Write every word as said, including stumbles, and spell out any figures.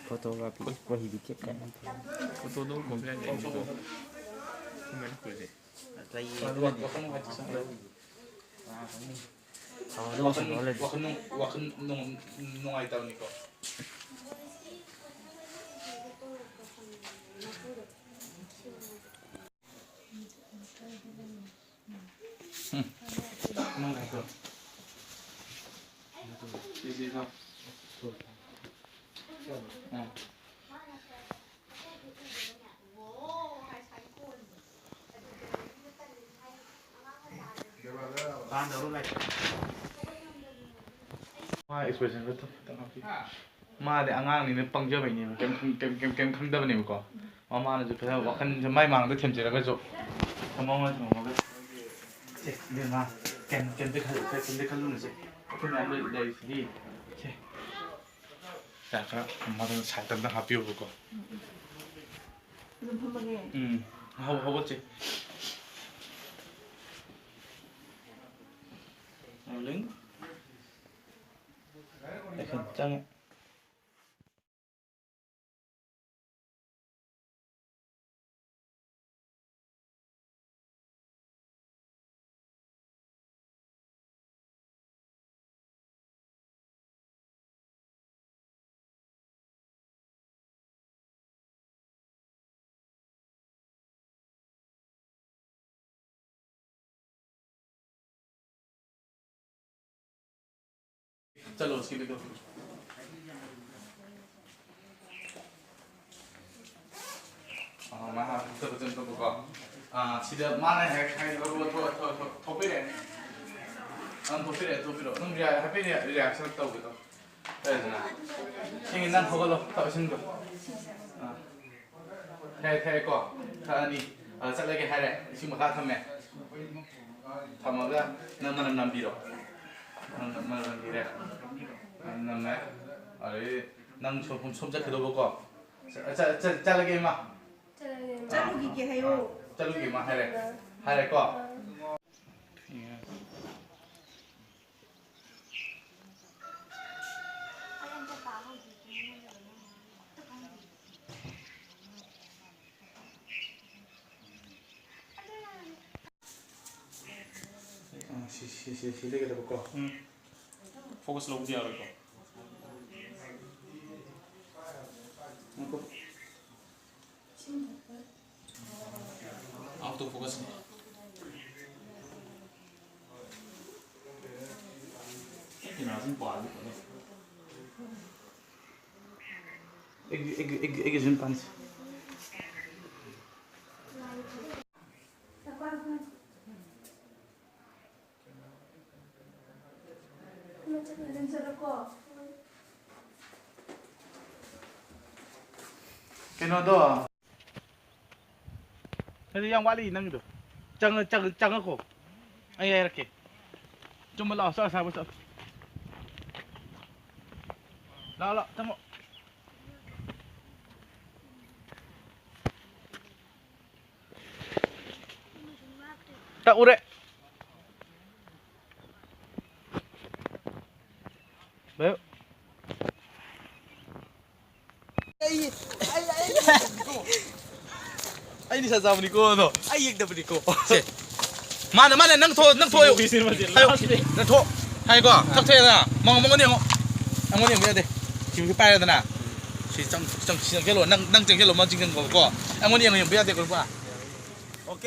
Photography is prohibited ꯀꯥꯏꯅ꯫ Photo ꯑꯗꯨꯝ ꯀꯣꯝ ꯌꯥꯏ꯫ ꯁꯤ ꯃꯅꯤꯄꯨꯔꯁꯦ꯫ ꯋꯥꯈꯜ, ꯋꯥꯈꯜ ꯅꯨꯡꯉꯥꯏꯇꯕꯅꯤꯀꯣ꯫ ꯃꯥ expression ꯈꯔ ꯇꯧ-, ꯈꯤꯇꯪ ꯍꯥꯞꯄꯤꯌꯨ꯫ ꯃꯥꯗꯤ ꯑꯉꯥꯡꯅꯤꯅ ꯄꯪꯖꯕꯩꯅꯦꯕ, ꯀꯩꯝ ꯈꯪ-, ꯀꯩꯝ, ꯀꯩꯝ, ꯀꯩꯝ ꯈꯪꯗꯕꯅꯦꯕꯀꯣ꯫ ꯃꯃꯥꯅꯁꯨ ꯐꯖꯅ ꯋꯥꯈꯜꯁꯦ ꯃꯥꯏ ꯃꯥꯡꯗ ꯊꯦꯝꯖꯔꯒꯁꯨ, ꯊꯝꯃꯣ, ꯊꯝꯃꯣ꯫ ꯁꯦ, ꯏꯕꯦꯝꯃ, ꯀꯩꯝ, ꯀꯩꯝꯇ ꯈꯜꯂꯨ-, ꯀꯩꯝꯇ ꯈꯜꯂꯨꯅꯨꯁꯦ꯫ ꯑꯩꯈꯣꯏ ꯃꯌꯥꯝ ꯂꯩ-, ꯂꯩꯔꯤꯁꯤꯗꯤ꯫ ꯁꯦ꯫ ꯌꯥ, ꯈꯔ ꯃꯗꯨ side ꯑꯝꯇ ꯍꯥꯞꯄꯤꯌꯣꯕꯀꯣ꯫ ꯑꯗꯨꯝ ꯐꯝꯃꯒꯦ꯫ ꯎꯝ, ꯍꯧ-, ꯍꯧꯒꯠꯁꯦ꯫ Rolling꯫ Action, ꯆꯪꯉꯦ꯫ ꯆꯠꯂꯣ, ꯁꯤꯗ ꯇꯧ꯫ ꯑꯥ, ꯃꯥ ꯍꯥꯟꯅ ꯊꯣꯛꯆꯕ ꯆꯪ ꯇꯧꯕꯀꯣ꯫ ꯑꯥ, ꯁꯤꯗ ꯃꯥꯅ ꯍꯦꯛ ꯍꯥꯏ-, ꯊꯣꯛ-, ꯊꯣꯛ-, ꯊꯣꯛ-, ꯊꯣꯛꯄꯤꯔꯛꯑꯦ꯫ ꯑꯗꯨꯝ ꯊꯣꯛꯄꯤꯔꯛꯑꯦ, ꯊꯣꯛꯄꯤꯔꯛꯑꯣ꯫ ꯑꯗꯨꯝ ꯔꯤꯌꯥ-, ꯍꯥꯏꯐꯦꯠ ꯔꯤꯌꯥ-, reaction ꯇꯧꯒꯦ ꯇꯧ꯫ ꯀꯩꯗꯧꯅꯣ? ꯁꯤꯒꯤ ꯅꯪ ꯊꯣꯛꯍꯜꯂꯣ, ꯊꯛ ꯏꯁꯤꯡꯗꯣ꯫ ꯑꯥ꯫ ꯊꯛꯑꯦ, ꯊꯛꯑꯦꯀꯣ? ꯊꯛꯑꯅꯤ꯫ ꯑꯗ ꯆꯠꯂꯒꯦ ꯍꯥꯏꯔꯦ꯫ ꯏꯁꯤꯡ ꯃꯈꯥ ꯊꯝꯃꯦ꯫ ꯊꯝꯃꯒ ꯅꯪ ꯃꯅꯝ ꯅꯝꯕꯤꯔꯣ꯫ ꯅꯪ ꯃꯅꯝ ꯅꯝꯕꯤꯔꯦ꯫ ꯅꯝꯃꯦ꯫ ꯑꯗꯩ ꯅꯪ ꯁꯣꯝ, ꯁꯣꯝ ꯆꯠꯈꯤꯗꯧꯕꯀꯣ꯫ ꯆ-, ꯆ-, ꯆ-, ꯆꯠꯂꯒꯦ, ꯏꯃꯥ꯫ ꯆꯠꯂꯒꯦ, ꯏꯃꯥ꯫ ꯆꯠꯂꯨꯈꯤꯒꯦ ꯍꯥꯏꯌꯣ꯫ ꯆꯠꯂꯨꯒꯦ, ꯏꯃꯥ, ꯍꯥꯏꯔꯦ꯫ ꯍꯥꯏꯔꯦꯀꯣ? ꯁꯤ, ꯁꯤ, ꯁꯤ, ꯁꯤ ꯂꯩꯒꯗꯕꯀꯣ꯫ ꯎꯝ꯫ Focus ꯂꯧꯕꯗꯤ ꯌꯥꯔꯣꯏꯀꯣ꯫ ꯉꯥꯏꯈꯣ꯫ Out of focus ꯅꯤ꯫ ꯑꯩ camera ꯁꯤ ꯄꯥꯏꯔꯗꯤ ꯐꯅꯤ꯫ ꯑꯩꯒꯤ, ꯑꯩꯒꯤ, ꯑꯩꯒꯤ, ꯑꯩꯒꯤ zoom ꯄꯥꯟꯁꯤ꯫ ꯀꯩꯅꯣꯗꯣ꯫ ꯑꯗꯨ ꯌꯥꯝ ꯋꯥꯠꯂꯤ ꯅꯪꯒꯤꯗꯣ꯫ ꯆꯪꯉ-, ꯆꯪꯉ-, ꯆꯪꯉꯛꯈꯣ꯫ ꯑꯩ ꯍꯥꯏꯔꯛꯀꯦ꯫ ꯆꯨꯝꯕ ꯂꯥꯛꯑꯣ, ꯆꯠꯂꯣ, ꯁꯥꯕ ꯆꯠꯂꯣ꯫ ꯂꯥꯛꯑꯣ, ꯂꯥꯛꯑꯣ, ꯆꯪꯉꯣ꯫ ꯇꯛꯎꯔꯦ꯫ ꯚꯥꯏ꯫ ꯑꯩ, ꯑꯩ, ꯑꯩ, ꯑꯩ ꯅꯤꯁꯥ ꯆꯥꯕꯅꯤꯀꯣ ꯑꯗꯣ꯫ ꯑꯩ ꯌꯦꯡꯗꯕꯅꯤꯀꯣ꯫ ꯁꯦ꯫ ꯃꯥꯅ, ꯃꯥꯅ ꯅꯪ ꯊꯣꯛ-, ꯅꯪ ꯊꯣꯛꯑꯣ꯫ ꯁꯤꯅꯦꯃꯥꯁꯦ ꯍꯥꯏꯌꯣ꯫ Last ꯅꯦ꯫ ꯅꯪ ꯊꯣꯛ-, ꯍꯥꯏꯀꯣ꯫ ꯊꯛ ꯊꯣꯛꯑꯦꯗꯅ꯫ ꯃꯉꯣꯟ, ꯃꯉꯣꯟꯗ ꯌꯦꯡꯉꯣ꯫ ꯑꯩꯉꯣꯟꯗ ꯌꯦꯡꯕ ꯌꯥꯗꯦ꯫ ꯁꯤꯃꯁꯨ ꯄꯥꯏꯔꯦꯗꯅ꯫ ꯁꯤ ꯆꯪ-, ꯆꯪ-, ꯁꯤ ꯆꯪꯁꯤꯜꯂꯣ꯫ ꯅꯪ, ꯅꯪ ꯆꯪꯁꯤꯜꯂꯣ, ꯃꯥ ꯆꯪꯁꯤꯟꯈꯣꯀꯣ꯫ ꯑꯩꯉꯣꯟꯗ ꯌꯦꯡꯉꯣ, ꯌꯦꯡꯕ ꯌꯥꯗꯦꯀꯣ, ꯅꯨꯄꯥ꯫ OK꯫